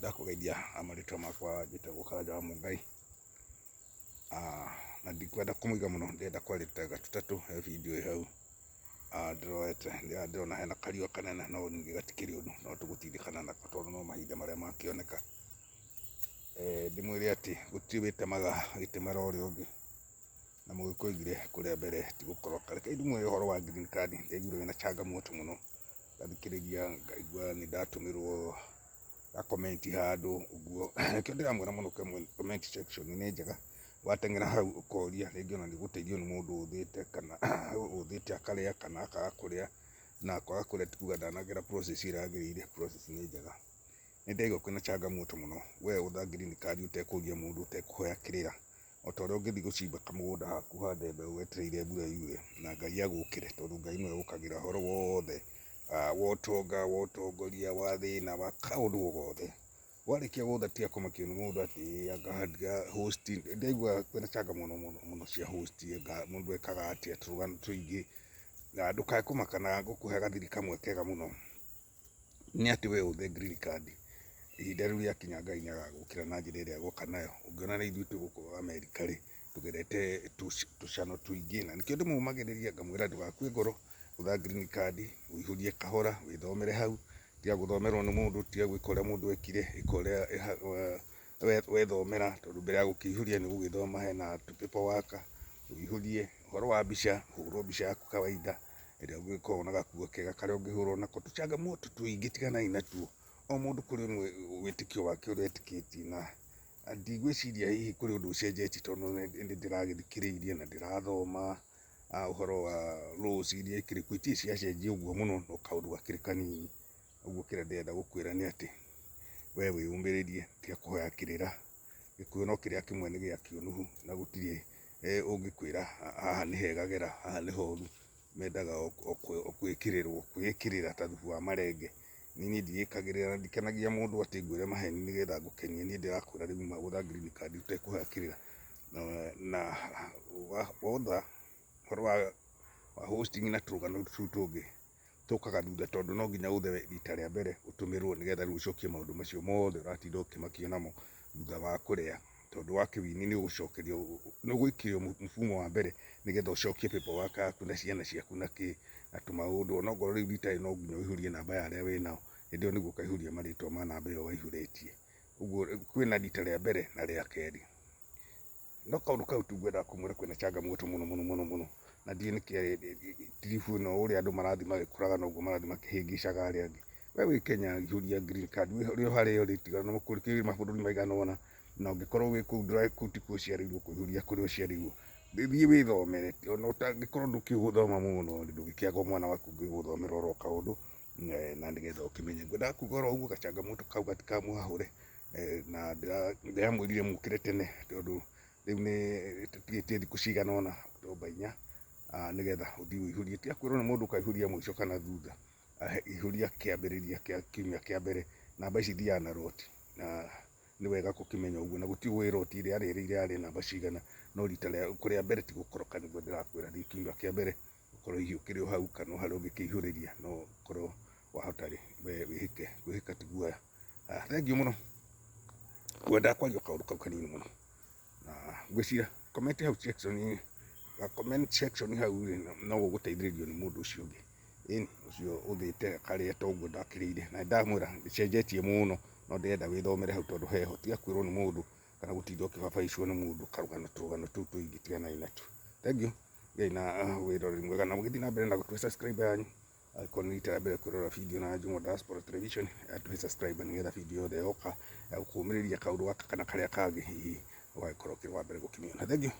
Ndakũgeithia na marĩtwa makwa njĩtagwo Karanja wa Mũngai. Na ndikwenda kũmũiga mũno, ndĩrenda kwaria ta tũtatũ he video ĩ hau ndĩrorete, ndĩrona hena kariũa kanene no ningĩ gatikĩrĩ ũndũ, no tũgũtindĩkana nako tondũ no mahinda marĩa makĩoneka. Ndĩmwĩre atĩ gũtirĩ wĩtemaga agĩtemera ũrĩa ũngĩ, na Mũgĩkũyũ oigire kũrĩa mbere ti gũkoroka. Rekei ndĩmwĩre ũhoro wa green card, ndaiguire wĩna changamoto mũno, ngathikĩrĩria ngaigua nĩ ndatũmĩrwo ga comment handũ ũguo, nĩkĩo ndĩramwĩra mũno comment section nĩ njega, wateng'era hau ũkoria rĩngĩ ona nĩ ũgũteithio nĩ mũndũ ũthĩte kana ũthĩte akarĩa kana akaga kũrĩa, na kwaga kũrĩa ti kuga ndanagera process ĩrĩa yagĩrĩire, process nĩ njega. Nĩ ndaigua kwĩna changamoto mũno, we ũtha green card ũtekũria mũndũ ũtekũhoya kĩrĩra, o ta ũrĩa ũngĩthiĩ gũcimba kamũgũnda gaku ũhande mbeũ wetereire mbura yure na Ngai agũkĩre, tondũ Ngai nĩwe ũkagĩra ũhoro wothe wa ũtonga, wa ũtongoria, wa thĩna, wa kaũndũ o gothe. Warĩkia gũtha tiga kũmakio nĩ mũndũ atĩ anga host, ndaigua kwĩna changamoto mũno mũno cia host, anga mũndũ ekaga atĩa, tũrũgano tũingĩ, na ndũkae kũmaka na ngũkũhe gathiri kamwe kega mũno. Nĩ atĩ we ũthe green card, ihinda rĩu rĩakinya Ngai nĩ agagũkĩra na njĩra ĩrĩa agoka nayo. Ũngĩona nĩ ithuĩ twĩ gũkũ Amerika rĩ, tũgerete tũcano tũingĩ, na nĩkĩo ndĩmũmagĩrĩria ngamwĩra ndũgakue ngoro, ũtha green card, ũihũrie kahora, wĩthomere hau, tiga gũthomerwo nĩ mũndũ, tiga gwĩka ũrĩa mũndũ ekire, ĩka ũrĩa wethomera, tondũ mbere ya gũkĩihũria nĩ ũgũgĩthoma hena tũ paper work, ũihũrie. Ũhoro wa mbica, hũrwo mbica yaku kawaida, ĩrĩa ũngĩkorwo na gakuo kega karĩa ũngĩhũrwo nako, tũchangamoto tũingĩ tiganai natuo, o mũndũ kũrĩ wĩtĩkio wake ũrĩa etĩkĩtie na ndigwĩciria hihi kũrĩ ũndũ ũcenjetie tondũ nĩ ndĩragĩthikĩrĩirie na ndĩrathoma ũhoro wa laws iria ikĩrĩ kuo itirĩ ciacenjia ũguo mũno no kaũndũ gakĩrĩ kanini. Ũguo kĩrĩa ndĩrenda gũkwĩra nĩ atĩ we wĩyũmĩrĩrie tiga kũhoya kĩrĩra, gĩkuũ no kĩrĩa kĩmwe nĩ gĩa kĩũnũhu na gũtirĩ ũngĩkwĩra haha nĩ hega gera haha nĩ horu, mendaga o gwĩkĩrĩrwo, kwĩĩkĩrĩra ta thubu wa marenge. Niĩ ndiĩkagĩrĩra na ndikenagia mũndũ atĩ ngwĩre maheni nĩgetha ngũkenie, niĩ ndĩrakwĩra rĩu ma gũtha green card ũtekũhoya kĩrĩra na wotha ũhoro wa hosting na tũrũgano tũu tũngĩ tũkaga thutha tondũ no nginya ũthe rita rĩa mbere ũtũmĩrwo nĩgetha rĩu ũcokie maũndũ macio mothe ũratinda ũkĩmakio namo thutha wa kũrĩa, tondũ wakĩwini nĩ ũgũcokerio, nĩ ũgũikĩrio mfumo wa mbere nĩgetha ũcokie paper work yaku na ciana ciaku na kĩ na tũmaũndũ, onokorwo rĩu rita rĩrĩ no nginya ũihũrie namba ya arĩa wĩnao, hĩndĩ ĩyo nĩguo ũkaihũria marĩtwa ma namba ĩyo waihũrĩtie. Ũguo kwĩna rita rĩa mbere na rĩa kerĩ. No kaũndũ kau tu ngwendaga kũmwĩra kwĩna changamoto mũno mũno mũno mũno, na ndiũĩ nĩkĩ tiribu ĩno ũrĩa andũ marathiĩ magĩkũraga noguo marathiĩ makĩhĩngĩcaga arĩa angĩ. We wĩ Kenya ihũria green card ũrĩ o harĩa ũrĩ tiga no kwĩ mabũrũri maigana ũna, na ũngĩkorwo wĩ kũu kũu tikuo ũciarĩirwo ũkũihũria kũrĩa ũciarĩirwo. Thiĩ wĩthomere ona ũtangĩkorwo ndũkĩũĩ gũthoma mũno rĩ, ndũngĩkĩaga o mwana waku ũngĩgũthomera oro kaũndũ na nĩgetha ũkĩmenye. Ngwendaga kuga oro ũguo gachangamoto kau gatikamũhahũre. Na ndĩramwĩrire mũkĩre tene tondũ rĩu nĩ tũtigĩtie thikũ cigana ũna October 4 nĩgetha ũthiĩ ũihũrie. Tiga kwĩrwo nĩ mũndũ ũkaihũria mũico kana thutha, ihũria kĩambĩrĩria kĩa kiumia kĩa mbere. Namba ici ithiaga na roti na nĩ wega gũkĩmenya ũguo na gũtirĩ ũĩ roti ĩrĩa yarĩrĩire yarĩ namba cigana, no rita rĩa mbere ti gũkoroka nĩguo ndĩrakwĩra, thiĩ kiumia kĩa mbere. Ũkorwo hihi ũkĩrĩ o hau kana o harĩa ũngĩkĩihũrĩria no ũkorwo wahota rĩ we wĩhĩke, kwĩhĩka ti guoya. Thengiũ mũno, ngwendaga kwaria o kaũndũ kau kanini mũno na ngwĩciria comment hau section comment section hau rĩ no ũgũteithĩrĩrio nĩ mũndũ ũcio ũngĩ, ĩni ũcio ũthiĩte akarĩa ta ũguo ndakĩrĩire na nĩndamwĩra ndĩcenjetie mũno no ndĩrenda wĩthomere hau tondũ heho, tiga kwĩrwo nĩ mũndũ kana gũtinda ũkĩbabaicwo nĩ mũndũ karũgano tũrũgano tũu tũingĩ tiganai natuo. Thengiũ. Gĩai na wĩroreri mwega na mũgĩthiĩ na mbere na gũtũhe subscribe yanyu. Angĩkorwo nĩ rita rĩa mbere kwĩrorera video na Juma Diaspora Television, tũhe subscribe nĩgetha video yothe yoka ya gũkũmĩrĩria kaũndũ gaka kana karĩa kangĩ hihi ũgagĩkorwo ũkĩrĩ wa mbere gũkĩmĩona. Thengiũ.